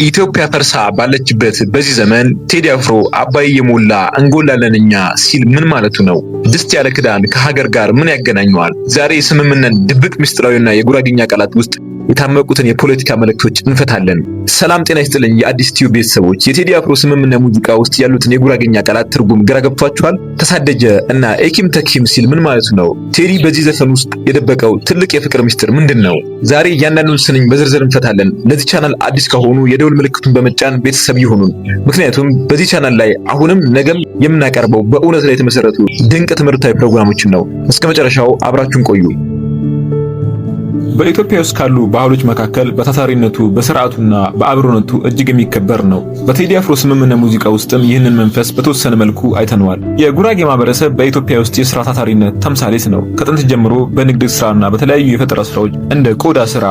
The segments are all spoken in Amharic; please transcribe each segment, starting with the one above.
ኢትዮጵያ ፈርሳ ባለችበት በዚህ ዘመን ቴዲ አፍሮ አባይ እየሞላ እንጎላለን እኛ ሲል ምን ማለቱ ነው? ድስት ያለ ክዳን ከሀገር ጋር ምን ያገናኘዋል? ዛሬ የስምምነትን ድብቅ ምስጢራዊና የጉራግኛ ቃላት ውስጥ የታመቁትን የፖለቲካ መልእክቶች እንፈታለን። ሰላም ጤና ይስጥልኝ የአዲስ ቲዩብ ቤተሰቦች። የቴዲ አፍሮ ስምምነት ሙዚቃ ውስጥ ያሉትን የጉራግኛ ቃላት ትርጉም ግራ ገብቷችኋል? ተሳደጀ እና ኤኪም ተኪም ሲል ምን ማለቱ ነው? ቴዲ በዚህ ዘፈን ውስጥ የደበቀው ትልቅ የፍቅር ምስጢር ምንድን ነው? ዛሬ እያንዳንዱን ስንኝ በዝርዝር እንፈታለን። ለዚህ ቻናል አዲስ ከሆኑ የደውል ምልክቱን በመጫን ቤተሰብ ይሁኑን። ምክንያቱም በዚህ ቻናል ላይ አሁንም ነገም የምናቀርበው በእውነት ላይ የተመሰረቱ ድንቅ ትምህርታዊ ፕሮግራሞችን ነው። እስከ መጨረሻው አብራችሁን ቆዩ። በኢትዮጵያ ውስጥ ካሉ ባህሎች መካከል በታታሪነቱ፣ በስርዓቱና በአብሮነቱ እጅግ የሚከበር ነው። በቴዲ አፍሮ ስምምነት ሙዚቃ ውስጥም ይህንን መንፈስ በተወሰነ መልኩ አይተነዋል። የጉራጌ ማህበረሰብ በኢትዮጵያ ውስጥ የስራ ታታሪነት ተምሳሌት ነው። ከጥንት ጀምሮ በንግድ ስራና በተለያዩ የፈጠራ ስራዎች እንደ ቆዳ ስራ፣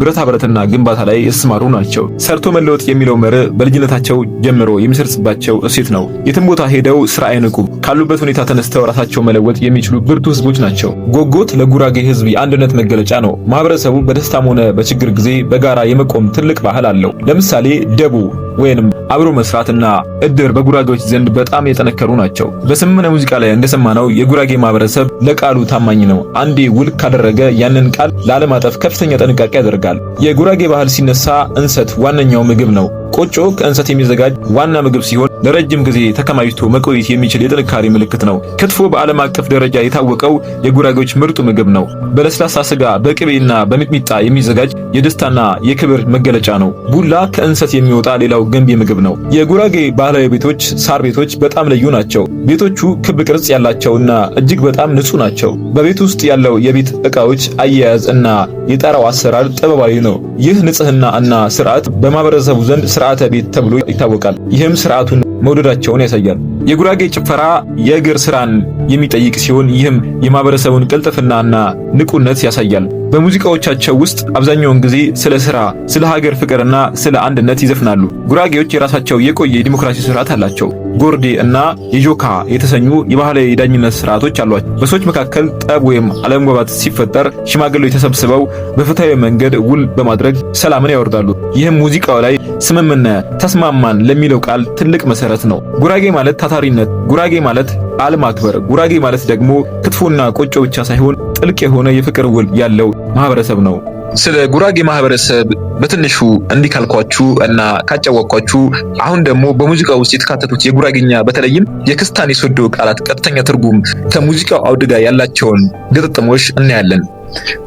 ብረታ ብረትና ግንባታ ላይ የተሰማሩ ናቸው። ሰርቶ መለወጥ የሚለው መርህ በልጅነታቸው ጀምሮ የሚሰርጽባቸው እሴት ነው። የትም ቦታ ሄደው ስራ አይንቁም። ካሉበት ሁኔታ ተነስተው ራሳቸው መለወጥ የሚችሉ ብርቱ ህዝቦች ናቸው። ጎጎት ለጉራጌ ህዝብ የአንድነት መገለጫ ነው። ማህበረሰቡ በደስታም ሆነ በችግር ጊዜ በጋራ የመቆም ትልቅ ባህል አለው። ለምሳሌ ደቦ ወይንም አብሮ መስራትና እድር በጉራጌዎች ዘንድ በጣም የጠነከሩ ናቸው። በስምምነት ሙዚቃ ላይ እንደሰማነው የጉራጌ ማህበረሰብ ለቃሉ ታማኝ ነው። አንዴ ውል ካደረገ ያንን ቃል ላለማጠፍ ከፍተኛ ጥንቃቄ ያደርጋል። የጉራጌ ባህል ሲነሳ እንሰት ዋነኛው ምግብ ነው። ቆጮ ከእንሰት የሚዘጋጅ ዋና ምግብ ሲሆን ለረጅም ጊዜ ተከማችቶ መቆየት የሚችል የጥንካሬ ምልክት ነው። ክትፎ በዓለም አቀፍ ደረጃ የታወቀው የጉራጌዎች ምርጡ ምግብ ነው። በለስላሳ ስጋ፣ በቅቤና በሚጥሚጣ የሚዘጋጅ የደስታና የክብር መገለጫ ነው። ቡላ ከእንሰት የሚወጣ ሌላው ገንቢ ምግብ ነው። የጉራጌ ባህላዊ ቤቶች ሳር ቤቶች በጣም ልዩ ናቸው። ቤቶቹ ክብ ቅርጽ ያላቸውና እጅግ በጣም ንጹህ ናቸው። በቤት ውስጥ ያለው የቤት ዕቃዎች አያያዝ እና የጣራው አሰራር ጥበባዊ ነው። ይህ ንጽህና እና ስርዓት በማህበረሰቡ ዘንድ ስርዓተ ቤት ተብሎ ይታወቃል። ይህም ስርዓቱን መውደዳቸውን ያሳያል። የጉራጌ ጭፈራ የእግር ስራን የሚጠይቅ ሲሆን ይህም የማህበረሰቡን ቅልጥፍናና ንቁነት ያሳያል። በሙዚቃዎቻቸው ውስጥ አብዛኛውን ጊዜ ስለ ስራ፣ ስለ ሀገር ፍቅርና ስለ አንድነት ይዘፍናሉ። ጉራጌዎች የራሳቸው የቆየ የዲሞክራሲ ስርዓት አላቸው። ጎርዴ እና የጆካ የተሰኙ የባህላዊ የዳኝነት ስርዓቶች አሏቸው። በሰዎች መካከል ጠብ ወይም አለመግባባት ሲፈጠር ሽማግሌዎች ተሰብስበው በፍትሃዊ መንገድ ውል በማድረግ ሰላምን ያወርዳሉ። ይህም ሙዚቃው ላይ ስምምነት፣ ተስማማን ለሚለው ቃል ትልቅ መሰረት ነው። ጉራጌ ማለት ታታሪነት፣ ጉራጌ ማለት ቃል ማክበር፣ ጉራጌ ማለት ደግሞ ክትፎና ቆጮ ብቻ ሳይሆን ጥልቅ የሆነ የፍቅር ውል ያለው ማህበረሰብ ነው። ስለ ጉራጌ ማህበረሰብ በትንሹ እንዲህ ካልኳችሁ እና ካጫወቅኳችሁ፣ አሁን ደግሞ በሙዚቃ ውስጥ የተካተቱት የጉራጌኛ በተለይም የክስታኔ ሶዶ ቃላት ቀጥተኛ ትርጉም ከሙዚቃው አውድ ጋር ያላቸውን ግጥጥሞች እናያለን።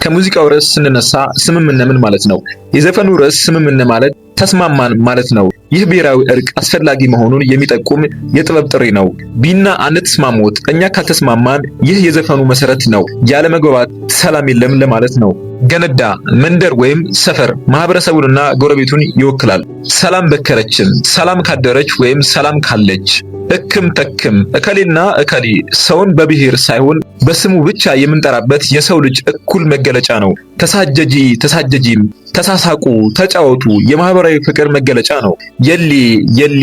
ከሙዚቃው ርዕስ ስንነሳ ስምምነት ምን ማለት ነው? የዘፈኑ ርዕስ ስምምነት ማለት ተስማማን ማለት ነው። ይህ ብሔራዊ እርቅ አስፈላጊ መሆኑን የሚጠቁም የጥበብ ጥሪ ነው። ቢና አንተስማሞት፣ እኛ ካልተስማማን፣ ይህ የዘፈኑ መሰረት ነው። ያለ መግባባት ሰላም የለም ለማለት ነው። ገነዳ መንደር ወይም ሰፈር ማህበረሰቡንና ጎረቤቱን ይወክላል። ሰላም በከረችም፣ ሰላም ካደረች ወይም ሰላም ካለች። እክም ተክም፣ እከሌና እከሌ ሰውን በብሔር ሳይሆን በስሙ ብቻ የምንጠራበት የሰው ልጅ እኩል መገለጫ ነው። ተሳጀጂ ተሳጀጂም፣ ተሳሳቁ፣ ተጫወቱ የማህበራዊ ፍቅር መገለጫ ነው። የሊ የሊ፣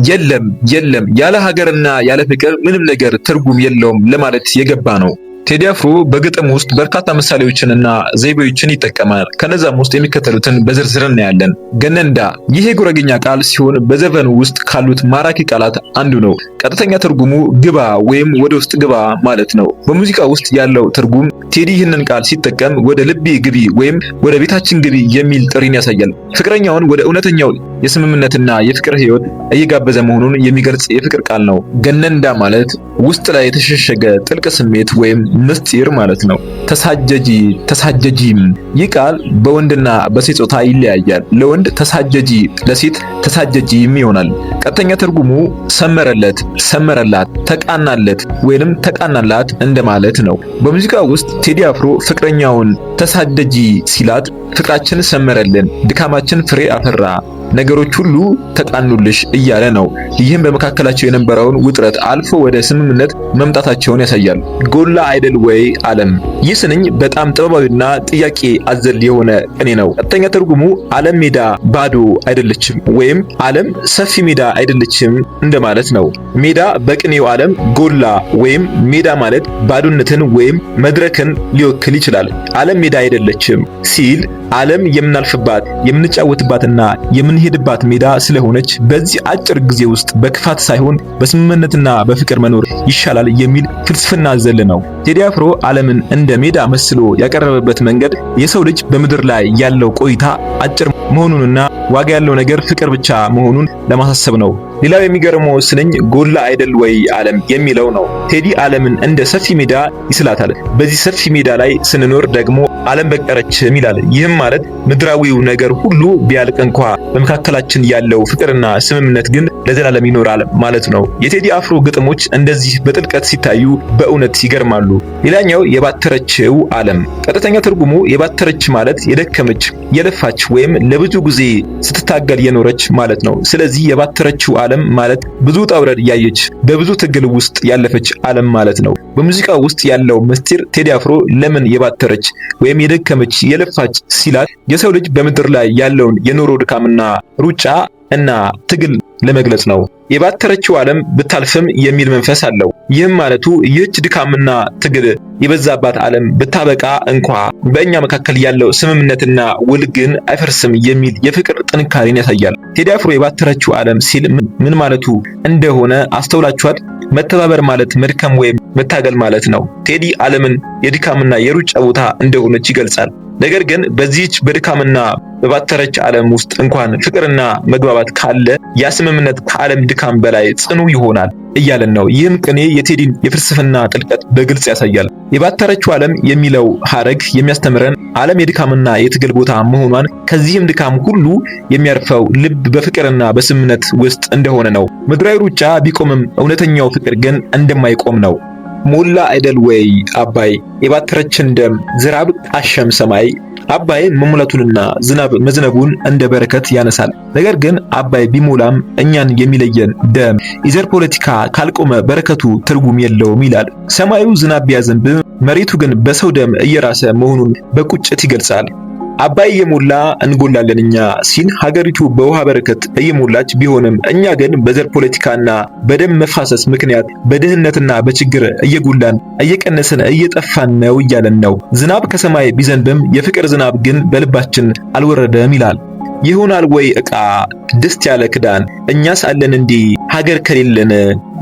የለም የለም፣ ያለ ሀገርና ያለ ፍቅር ምንም ነገር ትርጉም የለውም ለማለት የገባ ነው። ቴዲ አፍሮ በግጥም ውስጥ በርካታ ምሳሌዎችንና ዘይቤዎችን ይጠቀማል። ከነዛም ውስጥ የሚከተሉትን በዝርዝር እናያለን። ገነንዳ፣ ይህ የጉራጌኛ ቃል ሲሆን በዘፈኑ ውስጥ ካሉት ማራኪ ቃላት አንዱ ነው። ቀጥተኛ ትርጉሙ ግባ ወይም ወደ ውስጥ ግባ ማለት ነው። በሙዚቃ ውስጥ ያለው ትርጉም ቴዲ ይህንን ቃል ሲጠቀም ወደ ልቤ ግቢ ወይም ወደ ቤታችን ግቢ የሚል ጥሪን ያሳያል። ፍቅረኛውን ወደ እውነተኛው የስምምነትና የፍቅር ህይወት እየጋበዘ መሆኑን የሚገልጽ የፍቅር ቃል ነው። ገነንዳ ማለት ውስጥ ላይ የተሸሸገ ጥልቅ ስሜት ወይም ምስጢር ማለት ነው። ተሳጀጂ ተሳጀጂም፣ ይህ ቃል በወንድና በሴት ጾታ ይለያያል። ለወንድ ተሳጀጂ፣ ለሴት ተሳጀጂም ይሆናል። ቀጥተኛ ትርጉሙ ሰመረለት፣ ሰመረላት፣ ተቃናለት ወይንም ተቃናላት እንደማለት ነው። በሙዚቃ ውስጥ ቴዲ አፍሮ ፍቅረኛውን ተሳደጂ ሲላት ፍቅራችን ሰመረልን፣ ድካማችን ፍሬ አፈራ፣ ነገሮች ሁሉ ተቃኑልሽ እያለ ነው። ይህም በመካከላቸው የነበረውን ውጥረት አልፎ ወደ ስምምነት መምጣታቸውን ያሳያል። ጎላ አይደል ወይ ዓለም። ይህ ስንኝ በጣም ጥበባዊና ጥያቄ አዘል የሆነ ቅኔ ነው። ቀጥተኛ ትርጉሙ ዓለም ሜዳ ባዶ አይደለችም ወይም ዓለም ሰፊ ሜዳ አይደለችም እንደማለት ነው። ሜዳ በቅኔው ዓለም ጎላ ወይም ሜዳ ማለት ባዶነትን ወይም መድረክን ሊወክል ይችላል። ዓለም ሜዳ አይደለችም ሲል ዓለም የምናልፍባት፣ የምንጫወትባትና የምንሄድባት ሜዳ ስለሆነች በዚህ አጭር ጊዜ ውስጥ በክፋት ሳይሆን በስምምነትና በፍቅር መኖር ይሻላል የሚል ፍልስፍና አዘል ነው። ቴዲ አፍሮ ዓለምን እንደ ሜዳ መስሎ ያቀረበበት መንገድ የሰው ልጅ በምድር ላይ ያለው ቆይታ አጭር መሆኑንና ዋጋ ያለው ነገር ፍቅር ብቻ መሆኑን ለማሳሰብ ነው። ሌላው የሚገርመው ስንኝ ጎላ አይደል ወይ ዓለም የሚለው ነው። ቴዲ ዓለምን እንደ ሰፊ ሜዳ ይስላታል። በዚህ ሰፊ ሜዳ ላይ ስንኖር ደግሞ ዓለም በቀረችም ይላል። ይህም ማለት ምድራዊው ነገር ሁሉ ቢያልቅ እንኳ በመካከላችን ያለው ፍቅርና ስምምነት ግን ለዘላለም ይኖራል ማለት ነው። የቴዲ አፍሮ ግጥሞች እንደዚህ በጥልቀት ሲታዩ በእውነት ይገርማሉ። ሌላኛው የባተረችው ዓለም፣ ቀጥተኛ ትርጉሙ የባተረች ማለት የደከመች፣ የለፋች ወይም ለብዙ ጊዜ ስትታገል የኖረች ማለት ነው። ስለዚህ የባተረችው ዓለም ማለት ብዙ ውጣ ውረድ ያየች፣ በብዙ ትግል ውስጥ ያለፈች ዓለም ማለት ነው። በሙዚቃው ውስጥ ያለው ምስጢር ቴዲ አፍሮ ለምን የባተረች ወይም የደከመች፣ የለፋች ሲላት የሰው ልጅ በምድር ላይ ያለውን የኑሮ ድካምና ሩጫ እና ትግል ለመግለጽ ነው። የባተረችው ዓለም ብታልፍም የሚል መንፈስ አለው። ይህም ማለቱ ይህች ድካምና ትግል የበዛባት ዓለም ብታበቃ እንኳ በእኛ መካከል ያለው ስምምነትና ውል ግን አይፈርስም የሚል የፍቅር ጥንካሬን ያሳያል። ቴዲ አፍሮ የባተረችው ዓለም ሲል ምን ማለቱ እንደሆነ አስተውላችኋል? መተባበር ማለት መድከም ወይም መታገል ማለት ነው። ቴዲ ዓለምን የድካምና የሩጫ ቦታ እንደሆነች ይገልጻል። ነገር ግን በዚህች በድካምና በባተረች ዓለም ውስጥ እንኳን ፍቅርና መግባባት ካለ ያ ስምምነት ከዓለም ድካም በላይ ጽኑ ይሆናል እያለን ነው። ይህም ቅኔ የቴዲን የፍልስፍና ጥልቀት በግልጽ ያሳያል። የባተረችው ዓለም የሚለው ሐረግ የሚያስተምረን ዓለም የድካምና የትግል ቦታ መሆኗን፣ ከዚህም ድካም ሁሉ የሚያርፈው ልብ በፍቅርና በስምምነት ውስጥ እንደሆነ ነው። ምድራዊ ሩጫ ቢቆምም እውነተኛው ፍቅር ግን እንደማይቆም ነው። ሞላ አይደል ወይ አባይ የባተረችን ደም ዝራብ ቃሸም ሰማይ። አባይ መሙላቱንና ዝናብ መዝነቡን እንደ በረከት ያነሳል። ነገር ግን አባይ ቢሞላም እኛን የሚለየን ደም፣ የዘር ፖለቲካ ካልቆመ በረከቱ ትርጉም የለውም ይላል። ሰማዩ ዝናብ ቢያዘንብም መሬቱ ግን በሰው ደም እየራሰ መሆኑን በቁጭት ይገልጻል። አባይ እየሞላ እንጎላለን እኛ ሲል ሀገሪቱ በውሃ በረከት እየሞላች ቢሆንም እኛ ግን በዘር ፖለቲካና በደም መፋሰስ ምክንያት በድህነትና በችግር እየጎላን፣ እየቀነስን፣ እየጠፋን ነው እያለን ነው። ዝናብ ከሰማይ ቢዘንብም የፍቅር ዝናብ ግን በልባችን አልወረደም ይላል። ይሆናል ወይ ዕቃ ድስት ያለ ክዳን፣ እኛስ አለን እንዲህ ሀገር ከሌለን?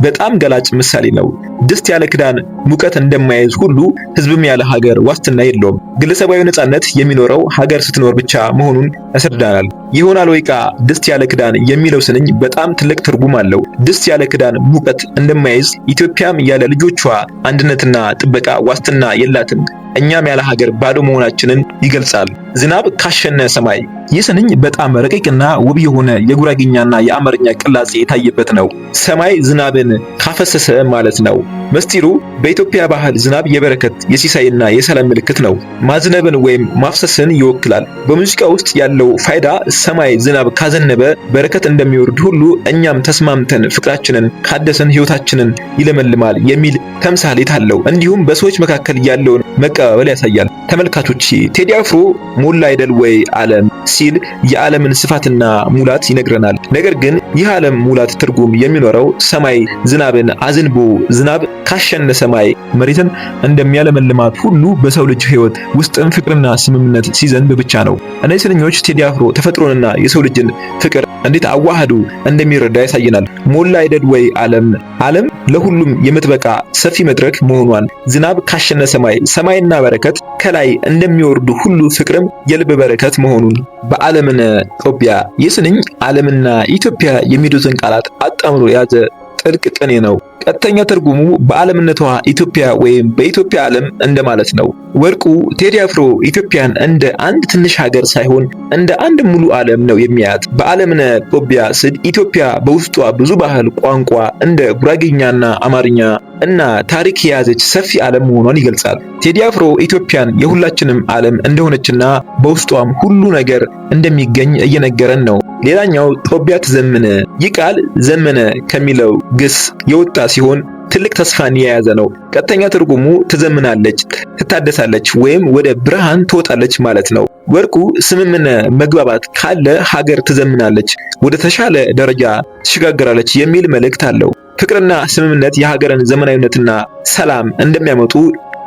በጣም ገላጭ ምሳሌ ነው። ድስት ያለ ክዳን ሙቀት እንደማይዝ ሁሉ ህዝብም ያለ ሀገር ዋስትና የለውም። ግለሰባዊ ነጻነት የሚኖረው ሀገር ስትኖር ብቻ መሆኑን ያስረዳናል። ይሆናል ወይ ዕቃ ድስት ያለ ክዳን የሚለው ስንኝ በጣም ትልቅ ትርጉም አለው። ድስት ያለ ክዳን ሙቀት እንደማይዝ ኢትዮጵያም ያለ ልጆቿ አንድነትና ጥበቃ ዋስትና የላትም። እኛም ያለ ሀገር ባዶ መሆናችንን ይገልጻል። ዝናብ ካሸነ ሰማይ፣ ይህ ስንኝ በጣም ረቂቅና ውብ የሆነ የጉራጌኛና የአማርኛ ቅላጼ የታየበት ነው። ሰማይ ዝናብን ካፈሰሰ ማለት ነው። መስጢሩ በኢትዮጵያ ባህል ዝናብ የበረከት፣ የሲሳይና የሰላም ምልክት ነው። ማዝነብን ወይም ማፍሰስን ይወክላል። በሙዚቃ ውስጥ ያለው ፋይዳ ሰማይ ዝናብ ካዘነበ በረከት እንደሚወርድ ሁሉ እኛም ተስማምተን ፍቅራችንን ካደሰን ሕይወታችንን ይለመልማል የሚል ተምሳሌት አለው። እንዲሁም በሰዎች መካከል ያለውን መቀባበል ያሳያል። ተመልካቾች፣ ቴዲ አፍሮ ሞላ አይደል ወይ ዓለም ሲል የዓለምን ስፋትና ሙላት ይነግረናል። ነገር ግን ይህ ዓለም ሙላት ትርጉም የሚኖረው ሰማይ ዝናብን አዝንቦ ዝናብ ካሸነ ሰማይ መሬትን እንደሚያለመልማት ሁሉ በሰው ልጅ ሕይወት ውስጥም ፍቅርና ስምምነት ሲዘንብ ብቻ ነው። እነዚህ ስንኞች ቴዲ አፍሮ ተፈጥሮንና የሰው ልጅን ፍቅር እንዴት አዋህዶ እንደሚረዳ ያሳየናል። ሞላ አይደል ወይ ዓለም፣ ዓለም ለሁሉም የምትበቃ ሰፊ መድረክ መሆኗን፣ ዝናብ ካሸነ ሰማይ ሰማይና በረከት ከላይ እንደሚወርዱ ሁሉ ፍቅርም የልብ በረከት መሆኑን። በዓለምነ ኢትዮጵያ፣ ይህ ስንኝ ዓለምና ኢትዮጵያ የሚሉትን ቃላት አጣምሮ የያዘ ጥልቅ ቅኔ ነው። ቀጥተኛ ትርጉሙ በዓለምነቷ ኢትዮጵያ ወይም በኢትዮጵያ ዓለም እንደማለት ነው። ወርቁ ቴዲ አፍሮ ኢትዮጵያን እንደ አንድ ትንሽ ሀገር ሳይሆን እንደ አንድ ሙሉ ዓለም ነው የሚያያት። በዓለምነ ኢትዮጵያ ስል ኢትዮጵያ በውስጧ ብዙ ባህል፣ ቋንቋ እንደ ጉራጌኛና አማርኛ እና ታሪክ የያዘች ሰፊ ዓለም መሆኗን ይገልጻል። ቴዲ አፍሮ ኢትዮጵያን የሁላችንም ዓለም እንደሆነችና በውስጧም ሁሉ ነገር እንደሚገኝ እየነገረን ነው። ሌላኛው ጦቢያ ትዘምነ፣ ይህ ቃል ዘመነ ከሚለው ግስ የወጣ ሲሆን ትልቅ ተስፋን የያዘ ነው። ቀጥተኛ ትርጉሙ ትዘምናለች፣ ትታደሳለች ወይም ወደ ብርሃን ትወጣለች ማለት ነው። ወርቁ ስምምነ መግባባት ካለ ሀገር ትዘምናለች፣ ወደ ተሻለ ደረጃ ትሸጋገራለች የሚል መልእክት አለው። ፍቅርና ስምምነት የሀገርን ዘመናዊነትና ሰላም እንደሚያመጡ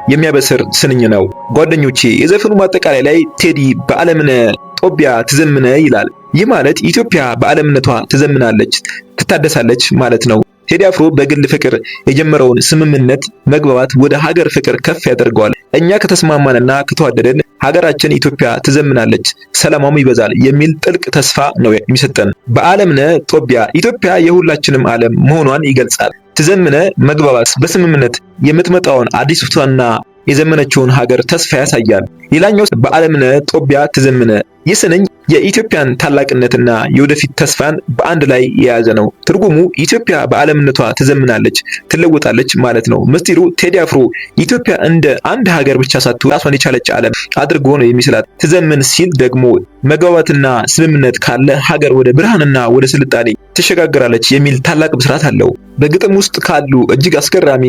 የሚያበስር ስንኝ ነው። ጓደኞቼ፣ የዘፈኑ ማጠቃለያ ላይ ቴዲ በዓለምነ ጦቢያ ትዘምነ ይላል። ይህ ማለት ኢትዮጵያ በዓለምነቷ ትዘምናለች፣ ትታደሳለች ማለት ነው። ቴዲ አፍሮ በግል ፍቅር የጀመረውን ስምምነት መግባባት ወደ ሀገር ፍቅር ከፍ ያደርገዋል። እኛ ከተስማማንና ከተዋደደን ሀገራችን ኢትዮጵያ ትዘምናለች፣ ሰላሟም ይበዛል የሚል ጥልቅ ተስፋ ነው የሚሰጠን። በዓለምነ ጦቢያ ኢትዮጵያ የሁላችንም ዓለም መሆኗን ይገልጻል። ትዘምነ መግባባት በስምምነት የምትመጣውን አዲስቷና የዘመነችውን ሀገር ተስፋ ያሳያል። ሌላኛው በዓለምነ ጦቢያ ትዘምነ፣ ይህ ስንኝ የኢትዮጵያን ታላቅነትና የወደፊት ተስፋን በአንድ ላይ የያዘ ነው። ትርጉሙ ኢትዮጵያ በዓለምነቷ ትዘምናለች፣ ትለወጣለች ማለት ነው። ምስጢሩ ቴዲ አፍሮ ኢትዮጵያ እንደ አንድ ሀገር ብቻ ሳትሆን ራሷን የቻለች ዓለም አድርጎ ነው የሚስላት። ትዘምን ሲል ደግሞ መግባባትና ስምምነት ካለ ሀገር ወደ ብርሃንና ወደ ስልጣኔ ትሸጋግራለች የሚል ታላቅ ብስራት አለው። በግጥም ውስጥ ካሉ እጅግ አስገራሚ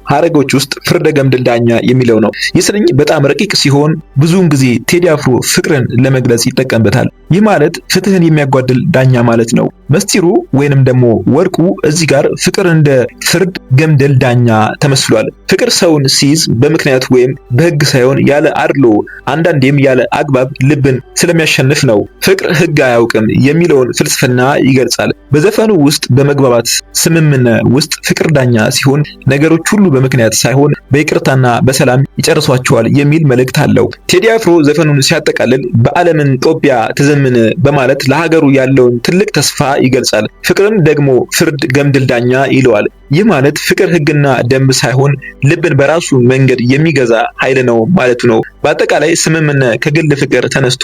ሀረጎች ውስጥ ፍርደ ገምድል ዳኛ የሚለው ነው። ይህ ስንኝ በጣም ረቂቅ ሲሆን ብዙውን ጊዜ ቴዲ አፍሮ ፍቅርን ለመግለጽ ይጠቀምበታል። ይህ ማለት ፍትህን የሚያጓድል ዳኛ ማለት ነው። መስጢሩ ወይንም ደግሞ ወርቁ እዚህ ጋር ፍቅር እንደ ፍርድ ገምድል ዳኛ ተመስሏል። ፍቅር ሰውን ሲይዝ በምክንያት ወይም በህግ ሳይሆን ያለ አድሎ፣ አንዳንዴም ያለ አግባብ ልብን ስለሚያሸንፍ ነው። ፍቅር ህግ አያውቅም የሚለውን ፍልስፍና ይገልጻል። በዘፈኑ ውስጥ በመግባባት ስምምነት ውስጥ ፍቅር ዳኛ ሲሆን ነገሮች ሁሉ በምክንያት ሳይሆን በይቅርታና በሰላም ይጨርሷቸዋል የሚል መልእክት አለው። ቴዲ አፍሮ ዘፈኑን ሲያጠቃልል በዓለምን ጦቢያ ትዘምን በማለት ለሀገሩ ያለውን ትልቅ ተስፋ ይገልጻል። ፍቅርን ደግሞ ፍርድ ገምድል ዳኛ ይለዋል። ይህ ማለት ፍቅር ህግና ደንብ ሳይሆን ልብን በራሱ መንገድ የሚገዛ ኃይል ነው ማለቱ ነው። በአጠቃላይ ስምምነት ከግል ፍቅር ተነስቶ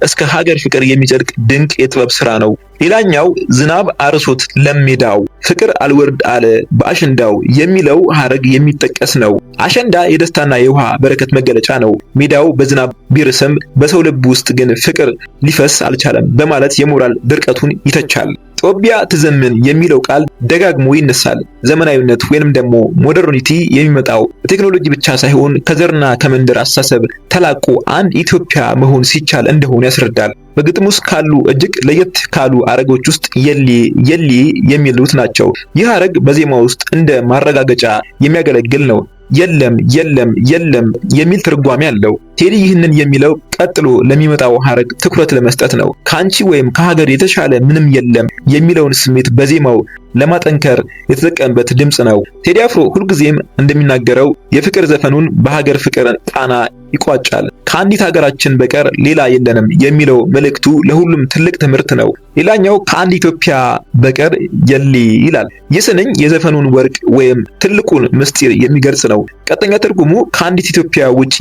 እስከ ሀገር ፍቅር የሚጸድቅ ድንቅ የጥበብ ስራ ነው። ሌላኛው ዝናብ አርሶት ለሜዳው ፍቅር አልወርድ አለ በአሸንዳው የሚለው ሀረግ የሚጠቀስ ነው። አሸንዳ የደስታና የውሃ በረከት መገለጫ ነው። ሜዳው በዝናብ ቢርስም በሰው ልብ ውስጥ ግን ፍቅር ሊፈስ አልቻለም በማለት የሞራል ድርቀቱን ይተቻል። ጦቢያ ትዘምን የሚለው ቃል ደጋግሞ ይነሳል። ዘመናዊነት ወይንም ደግሞ modernity የሚመጣው በቴክኖሎጂ ብቻ ሳይሆን ከዘርና ከመንደር አስተሳሰብ ተላቆ አንድ ኢትዮጵያ መሆን ሲቻል እንደሆነ ያስረዳል። በግጥም ውስጥ ካሉ እጅግ ለየት ካሉ ሐረጎች ውስጥ የሊ የሊ የሚሉት ናቸው። ይህ ሐረግ በዜማ ውስጥ እንደ ማረጋገጫ የሚያገለግል ነው። የለም የለም የለም የሚል ትርጓሜ አለው። ቴዲ ይህንን የሚለው ቀጥሎ ለሚመጣው ሐረግ ትኩረት ለመስጠት ነው። ከአንቺ ወይም ከሀገር የተሻለ ምንም የለም የሚለውን ስሜት በዜማው ለማጠንከር የተጠቀመበት ድምፅ ነው። ቴዲ አፍሮ ሁልጊዜም እንደሚናገረው የፍቅር ዘፈኑን በሀገር ፍቅር ቃና ይቋጫል። ከአንዲት ሀገራችን በቀር ሌላ የለንም የሚለው መልእክቱ ለሁሉም ትልቅ ትምህርት ነው። ሌላኛው ከአንድ ኢትዮጵያ በቀር የሊ ይላል። ይህ ስንኝ የዘፈኑን ወርቅ ወይም ትልቁን ምስጢር የሚገልጽ ነው። ቀጥተኛ ትርጉሙ ከአንዲት ኢትዮጵያ ውጪ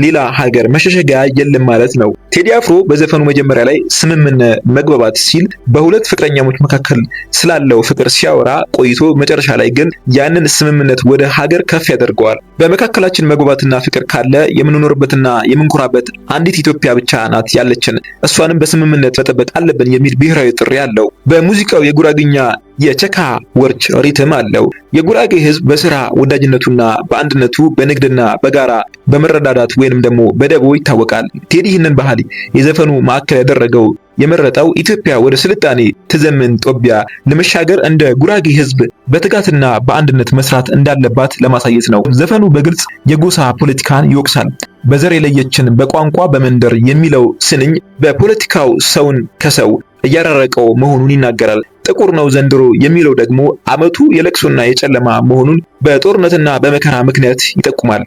ሌላ ሀገር መሸሸጊያ የለም ማለት ነው። ቴዲ አፍሮ በዘፈኑ መጀመሪያ ላይ ስምምነት መግባባት ሲል በሁለት ፍቅረኛሞች መካከል ስላለው ፍቅር ሲያወራ ቆይቶ መጨረሻ ላይ ግን ያንን ስምምነት ወደ ሀገር ከፍ ያደርገዋል። በመካከላችን መግባባትና ፍቅር ካለ የምንኖርበትና የምንኮራበት አንዲት ኢትዮጵያ ብቻ ናት ያለችን፣ እሷንም በስምምነት መጠበቅ አለብን የሚል ብሔራዊ ጥሪ አለው። በሙዚቃው የጉራግኛ የቸካ ወርች rhythm አለው። የጉራጌ ሕዝብ በስራ ወዳጅነቱና በአንድነቱ በንግድና በጋራ በመረዳዳት ወይንም ደግሞ በደቦ ይታወቃል። ቴዲ ይህንን ባህል የዘፈኑ ማዕከል ያደረገው የመረጠው ኢትዮጵያ ወደ ስልጣኔ ትዘምን ጦቢያ ለመሻገር እንደ ጉራጌ ሕዝብ በትጋትና በአንድነት መስራት እንዳለባት ለማሳየት ነው። ዘፈኑ በግልጽ የጎሳ ፖለቲካን ይወቅሳል። በዘር የለየችን በቋንቋ በመንደር የሚለው ስንኝ በፖለቲካው ሰውን ከሰው እያራረቀው መሆኑን ይናገራል። ጥቁር ነው ዘንድሮ የሚለው ደግሞ ዓመቱ የለቅሶና የጨለማ መሆኑን በጦርነትና በመከራ ምክንያት ይጠቁማል።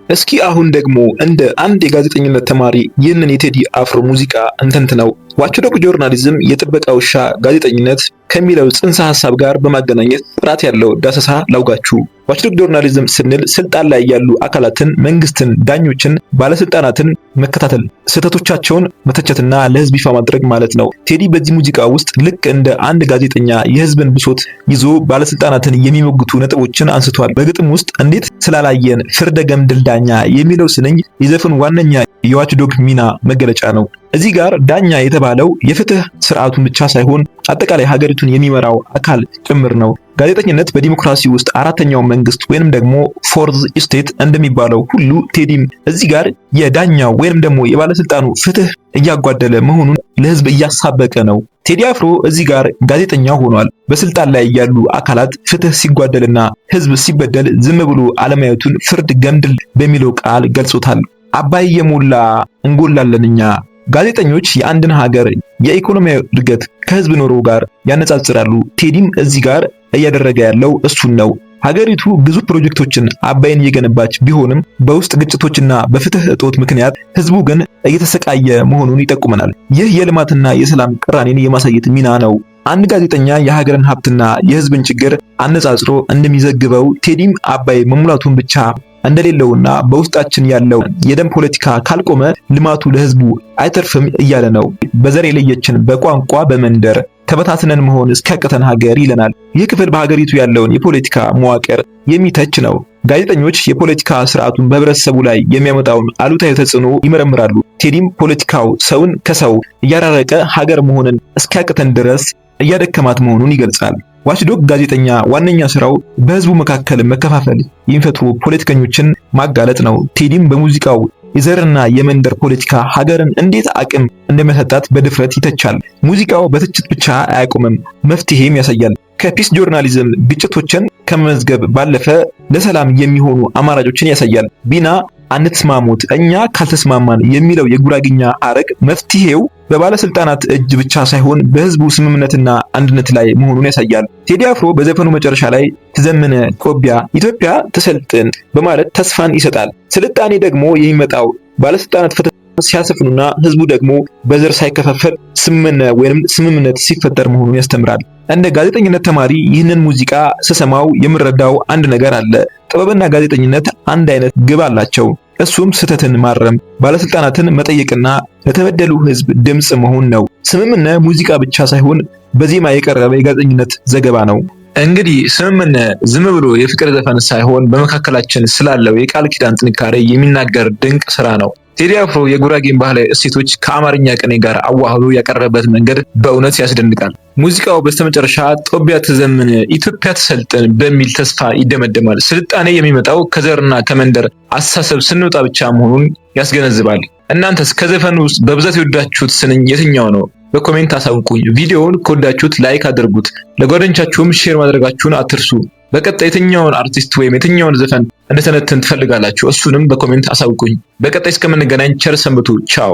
እስኪ አሁን ደግሞ እንደ አንድ የጋዜጠኝነት ተማሪ ይህንን የቴዲ አፍሮ ሙዚቃ እንተንትነው። Watchdog journalism የጥበቃ ውሻ ጋዜጠኝነት ከሚለው ጽንሰ ሐሳብ ጋር በማገናኘት ጥራት ያለው ዳሰሳ ላውጋችሁ። Watchdog journalism ስንል ስልጣን ላይ ያሉ አካላትን፣ መንግስትን፣ ዳኞችን፣ ባለስልጣናትን መከታተል፣ ስህተቶቻቸውን መተቸትና ለህዝብ ይፋ ማድረግ ማለት ነው። ቴዲ በዚህ ሙዚቃ ውስጥ ልክ እንደ አንድ ጋዜጠኛ የህዝብን ብሶት ይዞ ባለስልጣናትን የሚሞግቱ ነጥቦችን አንስቷል። በግጥም ውስጥ እንዴት ስላላየን ፍርደ ገምድል ዳኛ የሚለው ስንኝ የዘፈኑ ዋነኛ የ watchdog ሚና መገለጫ ነው። እዚህ ጋር ዳኛ የተባለው የተባለው የፍትህ ስርዓቱን ብቻ ሳይሆን አጠቃላይ ሀገሪቱን የሚመራው አካል ጭምር ነው። ጋዜጠኝነት በዲሞክራሲ ውስጥ አራተኛው መንግስት ወይንም ደግሞ fourth estate እንደሚባለው ሁሉ ቴዲም እዚህ ጋር የዳኛው ወይንም ደግሞ የባለስልጣኑ ፍትህ እያጓደለ መሆኑን ለህዝብ እያሳበቀ ነው። ቴዲ አፍሮ እዚህ ጋር ጋዜጠኛ ሆኗል። በስልጣን ላይ ያሉ አካላት ፍትህ ሲጓደልና ህዝብ ሲበደል ዝም ብሎ አለማየቱን ፍርድ ገምድል በሚለው ቃል ገልጾታል። አባይ የሞላ እንጎላለን እኛ። ጋዜጠኞች የአንድን ሀገር የኢኮኖሚያዊ እድገት ከህዝብ ኑሮ ጋር ያነጻጽራሉ። ቴዲም እዚህ ጋር እያደረገ ያለው እሱን ነው። ሀገሪቱ ግዙፍ ፕሮጀክቶችን አባይን እየገነባች ቢሆንም በውስጥ ግጭቶችና በፍትህ እጦት ምክንያት ህዝቡ ግን እየተሰቃየ መሆኑን ይጠቁመናል። ይህ የልማትና የሰላም ቅራኔን የማሳየት ሚና ነው። አንድ ጋዜጠኛ የሀገርን ሀብትና የህዝብን ችግር አነጻጽሮ እንደሚዘግበው ቴዲም አባይ መሙላቱን ብቻ እንደሌለውና በውስጣችን ያለው የደም ፖለቲካ ካልቆመ ልማቱ ለህዝቡ አይተርፍም እያለ ነው። በዘር የለየችን በቋንቋ በመንደር ተበታትነን መሆን እስኪያቅተን ሀገር ይለናል። ይህ ክፍል በሀገሪቱ ያለውን የፖለቲካ መዋቅር የሚተች ነው። ጋዜጠኞች የፖለቲካ ስርዓቱን በህብረተሰቡ ላይ የሚያመጣውን አሉታዊ ተጽዕኖ ይመረምራሉ። ቴዲም ፖለቲካው ሰውን ከሰው እያራረቀ ሀገር መሆንን እስኪያቅተን ድረስ እያደከማት መሆኑን ይገልጻል። Watchdog ጋዜጠኛ ዋነኛ ስራው በህዝቡ መካከል መከፋፈል የሚፈጥሩ ፖለቲከኞችን ማጋለጥ ነው። ቴዲም በሙዚቃው የዘርና የመንደር ፖለቲካ ሀገርን እንዴት አቅም እንደሚያሳጣት በድፍረት ይተቻል። ሙዚቃው በትችት ብቻ አያቆምም፣ መፍትሄም ያሳያል። ከ peace journalism ግጭቶችን ከመመዝገብ ባለፈ ለሰላም የሚሆኑ አማራጮችን ያሳያል። ቢና አንትስማሙት እኛ ካልተስማማን የሚለው የጉራግኛ ሐረግ መፍትሄው በባለስልጣናት እጅ ብቻ ሳይሆን በህዝቡ ስምምነትና አንድነት ላይ መሆኑን ያሳያል። ቴዲ አፍሮ በዘፈኑ መጨረሻ ላይ ትዘምነ ጦቢያ ኢትዮጵያ ትሰልጥን በማለት ተስፋን ይሰጣል። ስልጣኔ ደግሞ የሚመጣው ባለስልጣናት ፍትህ ሲያሰፍኑና ህዝቡ ደግሞ በዘር ሳይከፋፈል ስምምነት ወይም ስምምነት ሲፈጠር መሆኑን ያስተምራል። እንደ ጋዜጠኝነት ተማሪ ይህንን ሙዚቃ ስሰማው የምረዳው አንድ ነገር አለ። ጥበብና ጋዜጠኝነት አንድ አይነት ግብ አላቸው። እሱም ስህተትን ማረም፣ ባለስልጣናትን መጠየቅና ለተበደሉ ህዝብ ድምፅ መሆን ነው። ስምምነት ሙዚቃ ብቻ ሳይሆን በዜማ የቀረበ የጋዜጠኝነት ዘገባ ነው። እንግዲህ ስምምነት ዝም ብሎ የፍቅር ዘፈን ሳይሆን በመካከላችን ስላለው የቃል ኪዳን ጥንካሬ የሚናገር ድንቅ ስራ ነው። ቴዲ አፍሮ የጉራጌን ባህላዊ እሴቶች ከአማርኛ ቅኔ ጋር አዋህዶ ያቀረበበት መንገድ በእውነት ያስደንቃል። ሙዚቃው በስተመጨረሻ ጦቢያ ትዘምን ኢትዮጵያ ትሰልጥን በሚል ተስፋ ይደመደማል። ስልጣኔ የሚመጣው ከዘርና ከመንደር አስተሳሰብ ስንወጣ ብቻ መሆኑን ያስገነዝባል። እናንተስ ከዘፈኑ ውስጥ በብዛት የወዳችሁት ስንኝ የትኛው ነው? በ comment አሳውቁኝ። ቪዲዮውን ከወዳችሁት like አድርጉት፣ ለጓደኞቻችሁም share ማድረጋችሁን አትርሱ። በቀጣይ የትኛውን አርቲስት ወይም የትኛውን ዘፈን እንድተነትን ትፈልጋላችሁ? እሱንም በ comment አሳውቁኝ። በቀጣይ እስከምንገናኝ ቸር ሰንብቱ። ቻው።